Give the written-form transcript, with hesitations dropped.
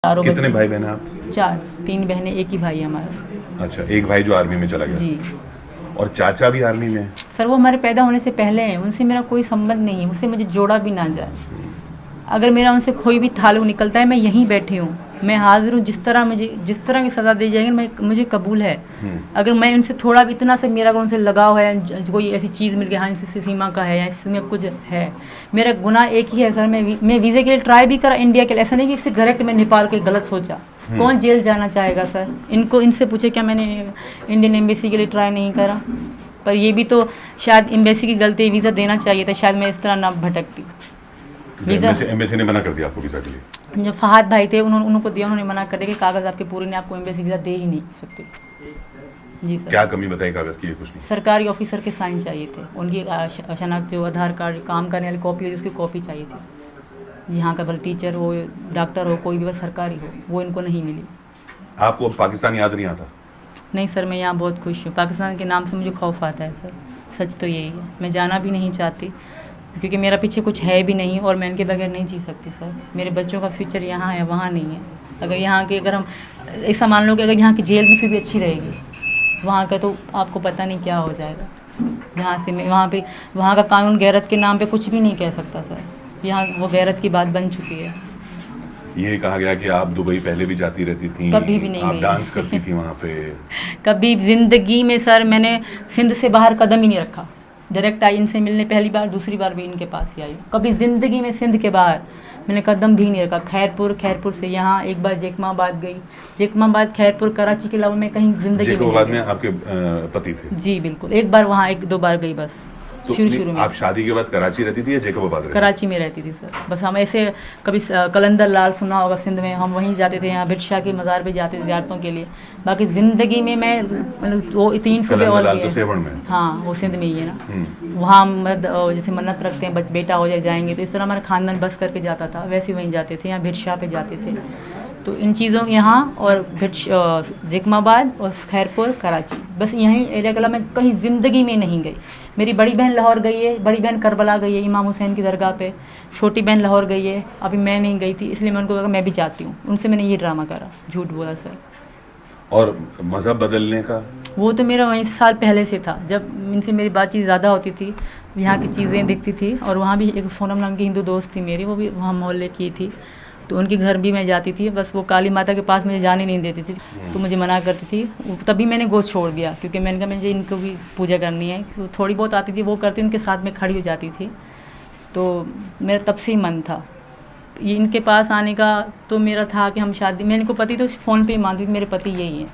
चारों कितने बच्चे। भाई बहन हैं आप? चार, तीन बहनें, एक ही भाई है हमारा। अच्छा, एक भाई जो आर्मी में चला गया। जी। और चाचा भी आर्मी में है? सर, वो हमारे पैदा होने से पहले हैं, उनसे मेरा कोई संबंध नहीं है, उससे मुझे जोड़ा भी ना जाए। अगर मेरा उनसे कोई भी ताल्लुक निकलता है, मैं यहीं बैठी हूँ, मैं हाजिर हूँ। जिस तरह मुझे, जिस तरह की सज़ा दी जाएगी, मैं मुझे कबूल है। अगर मैं उनसे थोड़ा भी, इतना से मेरा अगर उनसे लगाव है, कोई ऐसी चीज़ मिल गई, हाँ, इनसे सीमा का है या इसमें कुछ है, मेरा गुनाह एक ही है सर। मैं वीज़े के लिए ट्राई भी करा इंडिया के लिए, ऐसा नहीं कि सिर्फ डायरेक्ट मैं नेपाल के, गलत सोचा। कौन जेल जाना चाहेगा सर? इनको, इनसे पूछे, क्या मैंने इंडियन एम्बेसी के लिए ट्राई नहीं करा? पर ये भी तो शायद एम्बेसी की गलती है, वीज़ा देना चाहिए था, शायद मैं इस तरह ना भटकती। वीज़ा एम्बेसी एम्बेसी ने मना कर दिया आपको वीज़ा के लिए? जो फहाद भाई थे, उन्होंने, उनको दिया, उन्होंने मना कर दिया कि कागज़ आपके पूरे नहीं, आपको एम्बेसी वीज़ा दे ही नहीं सकते। जी सर। क्या कमी बताई कागज़ की, ये कुछ नहीं? सरकारी ऑफिसर के साइन चाहिए थे, उनकी शनाख्त, जो आधार कार्ड काम करने वाली कॉपी होती है, उसकी कॉपी चाहिए थी। यहाँ का भले टीचर हो, डॉक्टर हो, कोई भी, बस सरकारी हो, वो इनको नहीं मिली। आपको अब पाकिस्तान याद नहीं आता? नहीं सर, मैं यहाँ बहुत खुश हूँ। पाकिस्तान के नाम से मुझे खौफ आता है सर, सच तो यही है। मैं जाना भी नहीं चाहती क्योंकि मेरा पीछे कुछ है भी नहीं और मैं इनके बगैर नहीं जी सकती सर। मेरे बच्चों का फ्यूचर यहाँ है, वहाँ नहीं है। अगर यहाँ के, अगर हम ऐसा मान लो कि अगर यहाँ की जेल भी फिर भी अच्छी रहेगी, वहाँ का तो आपको पता नहीं क्या हो जाएगा। यहाँ से मैं वहाँ पे, वहाँ का कानून गैरत के नाम पे कुछ भी नहीं कह सकता सर। यहाँ वो गैरत की बात बन चुकी है। ये कहा गया कि आप दुबई पहले भी जाती रहती थी। कभी भी नहीं आप गई। डांस करती थी वहाँ पे। कभी ज़िंदगी में सर, मैंने सिंध से बाहर कदम ही नहीं रखा। डायरेक्ट आई इनसे मिलने पहली बार, दूसरी बार भी इनके पास ही आई। कभी ज़िंदगी में सिंध के बाहर मैंने कदम भी नहीं रखा। खैरपुर, खैरपुर से यहाँ, एक बार जेकमाबाद गई, जेकमाबाद, खैरपुर, कराची के अलावा मैं कहीं ज़िंदगी में नहीं जैकबाबाद गई। में आपके पति थे? जी बिल्कुल, एक बार वहाँ एक दो बार गई बस। तो शुरू नहीं, शुरू में। आप शादी के बाद कराची रहती थी या जैकबाबाद रहती? कराची में रहती थी सर। बस हम ऐसे कभी कलंदर लाल सुना होगा सिंध में, हम वहीं जाते थे। यहाँ भिट शाह के मज़ार पे जाते थे ज़ियारतों के लिए। बाकी ज़िंदगी में मैं, मतलब वो तीन सूबे कलंदर और लाल भी तो हैं। सेवण में। हाँ, वो सिंध में ही है ना। वहाँ मत जैसे मन्नत रखते हैं, बच बेटा हो जाए जाएंगे, तो इस तरह हमारा खानदान बस करके जाता था, वैसे वहीं जाते थे। यहाँ भिट शाह पे जाते थे। तो इन चीज़ों, यहाँ और भिट, जिकमाबाद और खैरपुर, कराची, बस यहीं एरिया के अलावा मैं कहीं ज़िंदगी में नहीं गई। मेरी बड़ी बहन लाहौर गई है, बड़ी बहन करबला गई है इमाम हुसैन की दरगाह पे, छोटी बहन लाहौर गई है, अभी मैं नहीं गई थी, इसलिए मैं उनको कहा मैं भी जाती हूँ। उनसे मैंने ये ड्रामा करा, झूठ बोला सर। और मज़हब बदलने का? वो तो मेरा वहीं साल पहले से था, जब इनसे मेरी बातचीत ज़्यादा होती थी, यहाँ की चीज़ें दिखती थी। और वहाँ भी एक सोनम नाम की हिंदू दोस्त थी मेरी, वो भी वहाँ मोहल्ले की थी, तो उनके घर भी मैं जाती थी। बस वो काली माता के पास मुझे जाने नहीं देती थी, तो मुझे मना करती थी। तभी मैंने गोद छोड़ दिया क्योंकि मैंने कहा मुझे इनको भी पूजा करनी है। तो थोड़ी बहुत आती थी वो करती, उनके साथ में खड़ी हो जाती थी। तो मेरा तब से ही मन था ये इनके पास आने का। तो मेरा था कि हम शादी, मैंने इनको पति तो फ़ोन पे ही मानती थी, मेरे पति यही हैं।